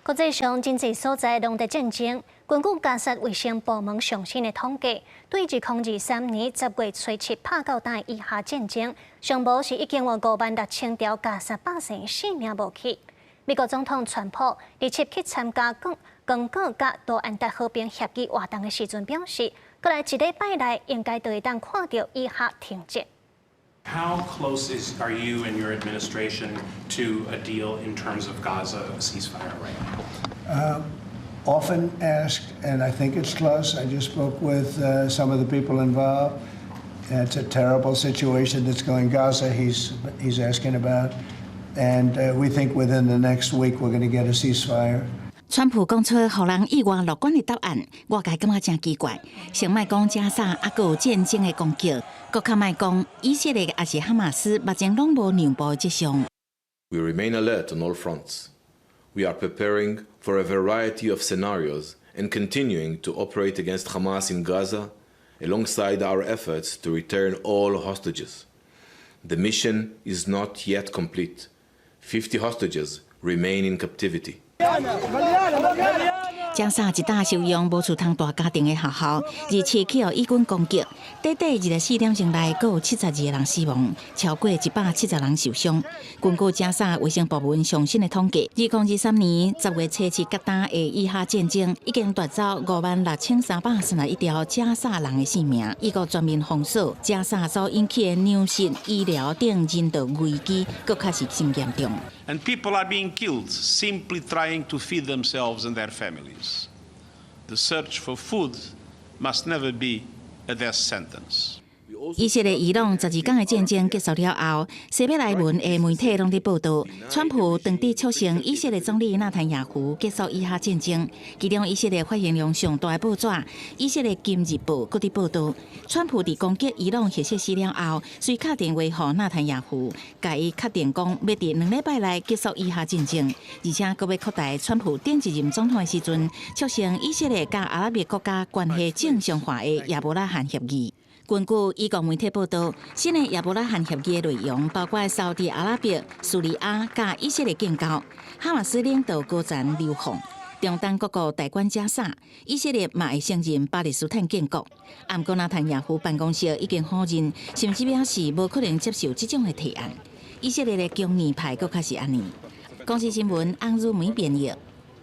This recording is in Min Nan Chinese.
國際上真濟所在攏佇戰爭。根據加薩衛生部門上新的統計，對2023年10月初7拍到今以哈戰爭，上無是已經有5萬6千條加薩百姓性命無去。美國總統川普27去參加剛剛果佮盧安達和平協議活動的時陣表示，過來一禮拜內應該就會當看著以哈停戰。 How close are you and your administration to a deal in terms of Gaza ceasefire right now? Often asked, and I think it's close. I just spoke with some of the people involved. It's a terrible situation that's going Gaza. He's asking about, and we think within the next week we're going to get a ceasefire. 川普講出予人意外樂觀的答案，外界感覺誠奇怪。先莫講加沙猶閣有戰爭的攻擊，閣較莫講以色列抑是哈馬斯，目前攏無讓步的跡象。 We remain alert on all fronts. We are preparing for a variety of scenarios and continuing to operate against Hamas in Gaza alongside our efforts to return all hostages. The mission is not yet complete. 50 hostages remain in captivity. 加沙一搭收容無厝通大家庭的學校，27去予以軍攻擊，短短24點鐘內，閣有72個人死亡，超過170人受傷。根據加沙衛生部門上新的統計，2023年10月初7至今的以哈戰爭，已經奪走56,331條加沙人的性命。以國全面封鎖加沙所引起的糧食、醫療等人道危機，閣較是真嚴重。 And people are being killed simply trying to feed themselves and their families. The search for food must never be a death sentence. 以色列伊朗12天的戰爭結束了後，希伯來文的媒體攏佇報道，川普當佇促成以色列總理納坦雅胡結束以哈戰爭。其中以色列發行量上大的報紙《以色列今日報》閣佇報道，川普佇攻擊伊朗核設施了後，隨敲電話予納坦雅胡，共伊確定講欲佇2禮拜內結束以哈戰爭，而且閣欲擴大川普頂一任總統的時陣，促成以色列佮阿拉伯國家關係正常化的亞伯拉罕協議。根據以國媒體報道，新的亞伯拉罕協議的內容包括沙烏地阿拉伯、敘利亞佮以色列建交，哈馬斯領導高層流放，中東各國代管加沙，以色列嘛會承認巴勒斯坦建國。毋過納坦雅胡辦公室已經否認，甚至表示無可能接受這種的提案。以色列的強硬派閣較是按呢。公視新聞，安如梅編譯。